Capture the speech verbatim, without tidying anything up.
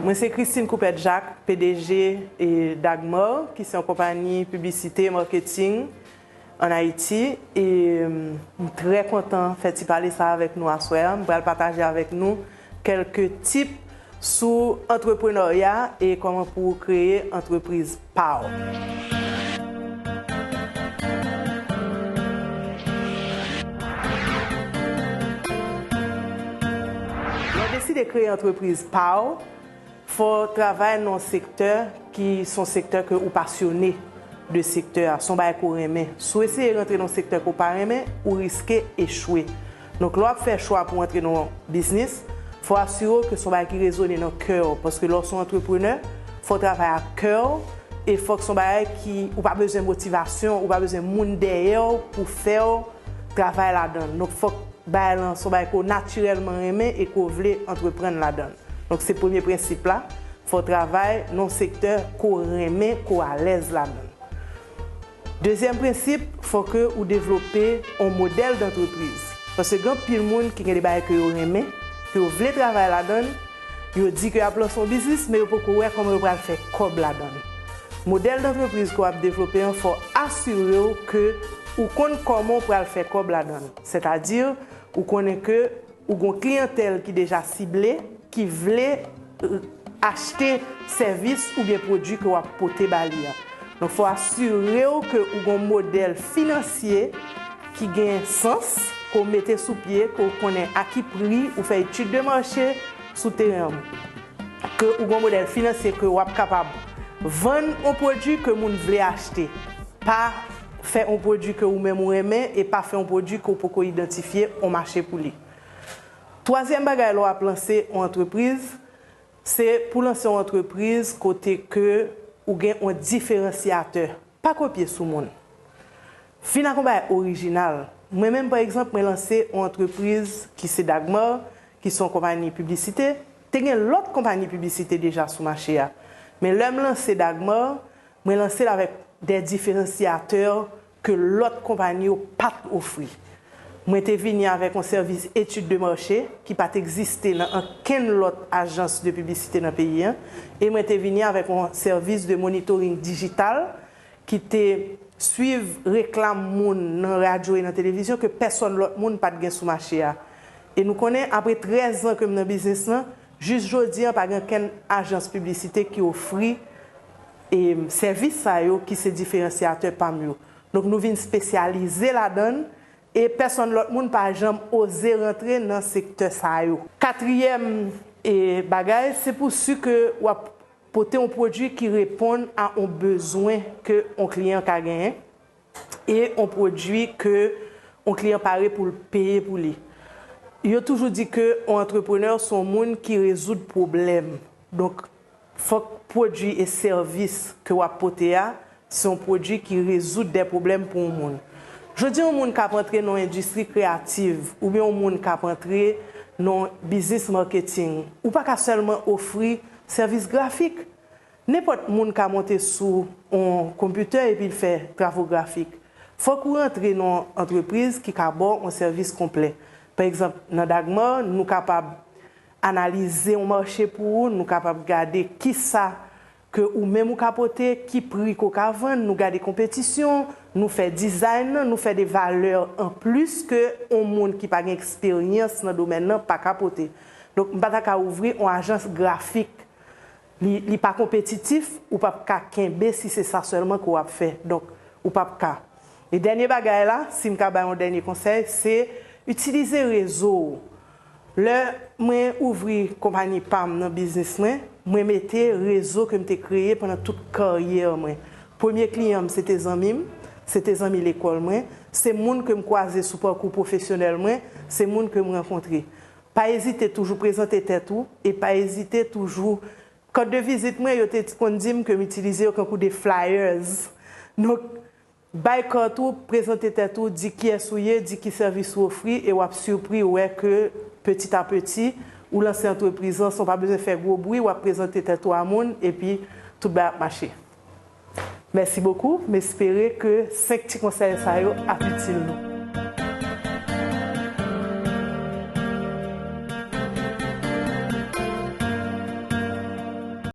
Mwen se Christine Coupet Jacques, P D G e Dagmar, ki se yon konpayi piblisite, maketing ann Ayiti. E m trè kontan fè ti pale sa avèk nou aswè a. M pral pataje avèk nou kèlke tip sou antreprenarya e kòman pou w kreye antrepriz pa w. Lè w deside kreye antrepriz pa w, fò w travay nan yon sektè ki se yon sektè ke ou pasyone de sektè a, se yon bagay ke w renmen. Si w eseye rantre nan yon sektè ke w pa renmen, ou riske echwe. Donk, lè w ap fè chwa pou w antre nan yon biznis, fò w asire w ke se yon bagay ki rezone nan kè w, paske lè w se yon antreprenè, fò w travay ak kè w, e fòk se yon bagay ki, ou pa bezwen motivasyon, ou pa bezwen moun dèyè w pou fè w travay ladan l. Donk, fòk bagay lan se yon bagay ke w natirèlman renmen e ke w vle antreprann ladan l. Donk, se premye prensip la, fò w travay nan yon sektè ke w renmen, ke w alèz ladan l. Dezyèm prensip, fò ke ou devlope yon modèl dantrepriz. Paske gen anpil moun ki gen de bagay ke yo renmen, ke yo vle travay ladan l, yo di ke y ap lanse yon biznis, men yo poko wè kòman yo pral fè kòb ladan l. Modèl dantrepriz ke w ap devlope an, fò w asire w ke ou konn kòman w pral fè kòb ladan l. Sètadi, ou konnen ke ou gen yon kliyantèl ki deja sible, ki vle, euh, achte sèvis oubyen pwodui ke w ap pote ba li a. Donk, fò w asire w ke ou gen yon modèl finansye ki gen sans, ke w mete sou pye, ke w konnen a ki pri ou fè etid de mache sou teren an, ke ou gen yon modèl finansye ke w ap kapab vann yon pwodui ke moun vle achte, pa fè yon pwodui ke ou menm ou renmen e pa fè yon pwodui ke w poko idantifye yon mache pou li. Twazyèm bagay lè w ap lanse yon antrepriz, se pou lanse yon antrepriz kote ke ou gen yon diferansyatè. Pa kopye sou moun. Vin ak yon bagay orijinal. Mwen menm, pa egzanp, mwen lanse yon antrepriz ki se Dagmar, ki se yon konpayi piblisite. Te gen lòt konpayi piblisite deja sou mache a. Men lè m lanse Dagmar, mwen lanse l avèk de diferansyatè ke lòt konpayi yo pa t ofri. Mwen te vini avèk yon sèvis etid de mache ki pa t egziste nan ankenn lòt ajans de piblisite nan peyi an, e mwen te vini avèk yon sèvis de monitoring dijital ki te swiv reklam moun nan radyo e nan televizyon ke pèsòn lòt moun pa t gen sou mache a. E nou konnen, apre trèz an ke m nan biznis lan, jis jodi an, pa gen okenn ajans piblisite ki ofri, e, sèvis sa yo ki se diferansyatè pa m yo. Donk, nou vin espesyalize ladan l, e pèsòn lòt moun pa janm oze rantre nan sektè sa yo. Katriyèm, e, bagay, se pou si ke w ap pote yon pwodui ki reponn a yon bezwen ke yon kliyan ka genyen, e yon pwodui ke yon kliyan pare pou l peye pou li. Yo toujou di ke yon antreprenè se yon moun ki rezoud pwoblèm. Donk, fòk pwodui e sèvis ke w ap pote a, se yon pwodui ki rezoud de pwoblèm pou yon moun. Jodi a, yon moun k ap antre nan yon endistri kreyativ, oubyen yon moun k ap antre nan yon biznis maketing, ou pa ka sèlman ofri sèvis grafik. Nenpòt moun ka monte sou yon konpitè epi l fè travo grafik. Fòk ou rantre nan yon antrepriz ki ka ba w yon sèvis konplè. Pa egzanp, nan Dagmar, nou kapab analize yon mache pou ou, nou kapab gade kisa ke ou menm ou ka pote, ki pri ke w ka vann, nou gade konpetisyon, nou fè dizayn nan, nou fè de valè anplis ke yon moun ki pa gen eksperyans nan domèn nan pa ka pote. Donk, m pa ta ka ouvri yon ajans grafik. Li, li pa konpetitif, ou p ap ka kenbe si se sa sèlman ke w ap fè. Donk, ou p ap ka. E dènye bagay la, si m ka bay yon dènye konsèy, se itilize rezo w. Lè mwen ouvri konpayi pa m nan biznis mwen, mwen mete rezo ke m te kreye pandan tout karyè mwen. Premye kliyan m, se te zanmi m, se te zanmi lekòl mwen, se moun ke m kwaze sou pakou pwofesyonèl mwen, se moun ke m rankontre. Pa ezite toujou prezante tèt ou e pa ezite toujou, kat de vizit mwen, yo te konn di m ke m itilize yo kankou de flyers. Donk, bay kat ou, prezante tèt ou, di kiyès ou ye, di ki sèvis ou ofri, e w ap sipri wè ke, petit à petit, ou lanse antrepriz lan san w pa bezwen fè gwo bri, w ap prezante tèt ou a moun, epi tout bagay ap mache. Mèsi bokou, m espere ke senk ti konsèy sa yo ap itil nou.